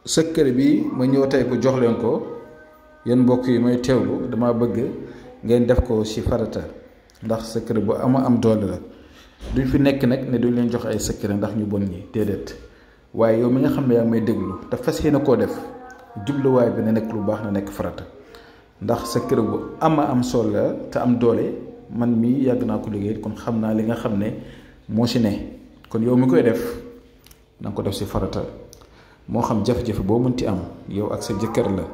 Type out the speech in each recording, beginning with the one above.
secret bi ma ñëw tey ko jox leen ko yéen mbokk yi may teewlu dama bëgg ngeen def ko ci farata ndax secret bu am doole la duñ fi nekk nag ne duñ leen jox ay secret ndax ñu bon ñi déedéet waaye yow mi nga xam ne yaa may déglu te fas yéene koo def jubluwaay bi na nekk lu baax na nekk farata ndax secret bu am solo la te am doole man mii yàgg naa ko liggéey kon xam naa li nga xam ne moo ci ne kon yow mi koy def na nga ko def ci farata moo xam jafe-jafe boo mënti am yow ak sa jëkkër la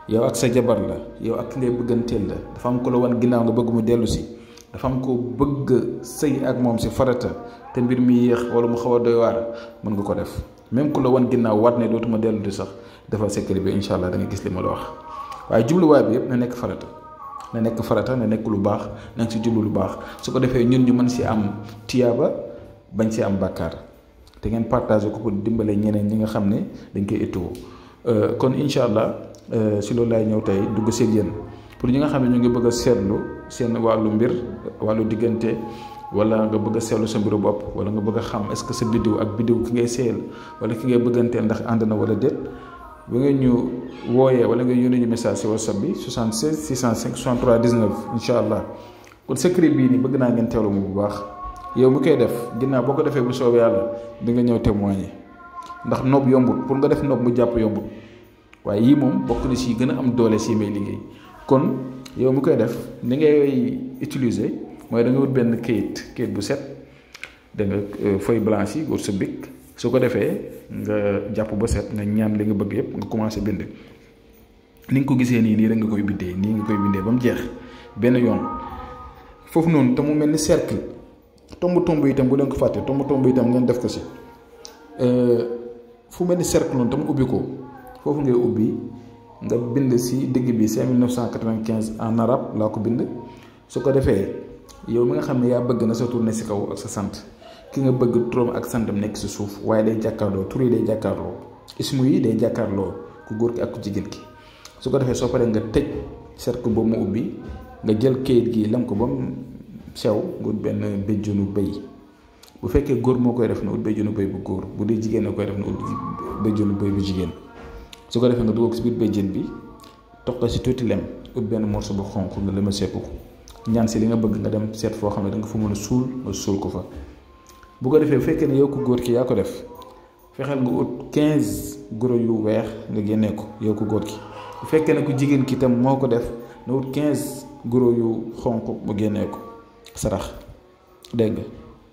yow ak sa jabar la yow ak ki ngay bëgganteel la dafa am ko la wan ginnaaw nga bëgg mu dellu si dafa am ko bëgg sëy ak moom ci farata te mbir mi yéex wala mu xaw a doy waar mën nga ko def même ku la wan ginnaaw waat ne dootuma dellu di sax defal secret bi incha allah da nga gis li ma la wax waaye jubluwaay bi yëpp na nekk farata na nekk lu baax na nga ci jublu lu baax su ko defee ñun ñu mën ci am tiyaaba bañ ci am bàkkaar te ngeen partagé ko pour dimbale ñeneen ñi nga xam ne dañ koy ittuwoo kon incha allah si loolu laay ñëw tey dugg seen yéen pour ñi nga xam ne ñu ngi bëgg a seetlu seen wàllu mbir wàllu diggante wala nga bëgg a seetlu sa mbiru bopp wala nga bëgg a xam est-ce que sa biddiw ak biddiw ki ngay seeyal wala ki ngay bëgganteel ndax ànd na wala déet ba nga ñu wooyee wala nga yónnee ñu message si whatsapp bi 76 605 63 19 incha allah kon secret bii nii bëgg naa ngeen teewlu mu bu baax. yow mi koy def ginnaaw boo ko defee bu soobee yàlla di nga ñëw témoigner ndax noob yombul pour nga def noob mu jàpp yombul waaye yii moom bokk na si gën a am doole si may liggéey kon yow mi koy def ni ngay utiliser mooy da nga wut benn kayit bu set da nga feuille blanche yi wut sa bic su ko defee nga jàpp ba set nga ñaan li nga bëgg yëpp nga commencé bind ni nga ko gisee nii rek nga koy bindee nii nga koy bindee ba mu jeex benn yoon foofu noonu te mu mel ni cercle. tomb itam bu leen ko fàtte tomb itam ngeen def ko si fu mel ni cercle noonu tam ubbi ko foofu ngay ubbi nga bind si digg bi 5995 en arabe laa ko bind su ko defee yow mi nga xam ne yaa bëgg na sa tur ne si kaw ak sa sant ki nga bëgg turam ak santam nekk si suuf waaye day jàkkaarloo tur yi day jàkkaarloo ismu yi day jàkkaarloo ku góor ki ak ku jigéen ki su ko defee soo paree nga tëj cercle boobu mu ubbi nga jël kayit gi lam ko ba mu sew nga ut benn béjjunu bëy bu fekkee góor moo koy def na ut béjjunu bëy bu góor bu dee jigéen na koy def na ut béjjunu bëy bu jigéen su ko defee nga dugal ko si biir béjjën bi toq ko si tuuti lem ut benn morceau bu xonq nga lema seeku ko ñaan si li nga bëgg nga dem seet foo xam ne da nga fa mën a suul nga suul ko fa bu ko defee bu fekkee ne yow ko góor ki yaa ko def fexeel nga ut 15 guro yu weex nga génnee ko yow ko góor ki bu fekkee ne ku jigéen ki itam moo ko def na ut 15 guro yu xonq mu génnee ko sarax dégg nga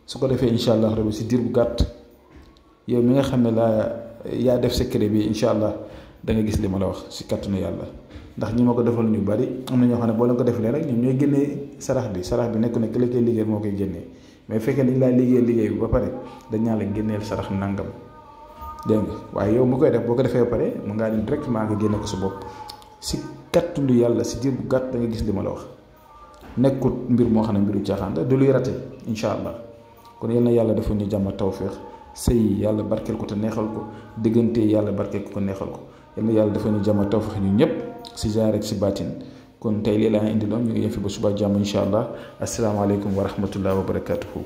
su ko defee incha allah rabbi si diir bu gàtt yow mi nga xam ne yaa def secret bi incha allah da nga gis li ma la wax si kàttanu yàlla ndax ñi ma ko defal ñu bari am na ñoo xam ne boo leen ko defalee rek ñoom ñooy génnee sarax bi nekk ne ki la koy liggéeyal moo koy génnee mais fekkee dañ laa liggéey bi ba pare dañ ñaa la génneel sarax nangam dégg nga waaye yow mu koy def boo ko defee ba pare mu ngaa dem directement nga génne ko sa bopp si kàttanu yàlla si diir bu gàtt da nga gis li ma la wax. nekkut mbir moo xam ne mbiru caaxaan du luy rate incha allah kon yal na yàlla dafa ñu jàmm tawféex sëy yàlla barkeel ko te neexal ko diggante yàlla barkeel ko neexal ko yal na yàlla dafa ñu jàmm tawféex ñu ñëpp si jaar rek si baatin kon tey lii laa indi loon ñu ngi yem fi ba suba jàmm incha allah asalaamaaleykum wa rahmatullah wa barakatuhu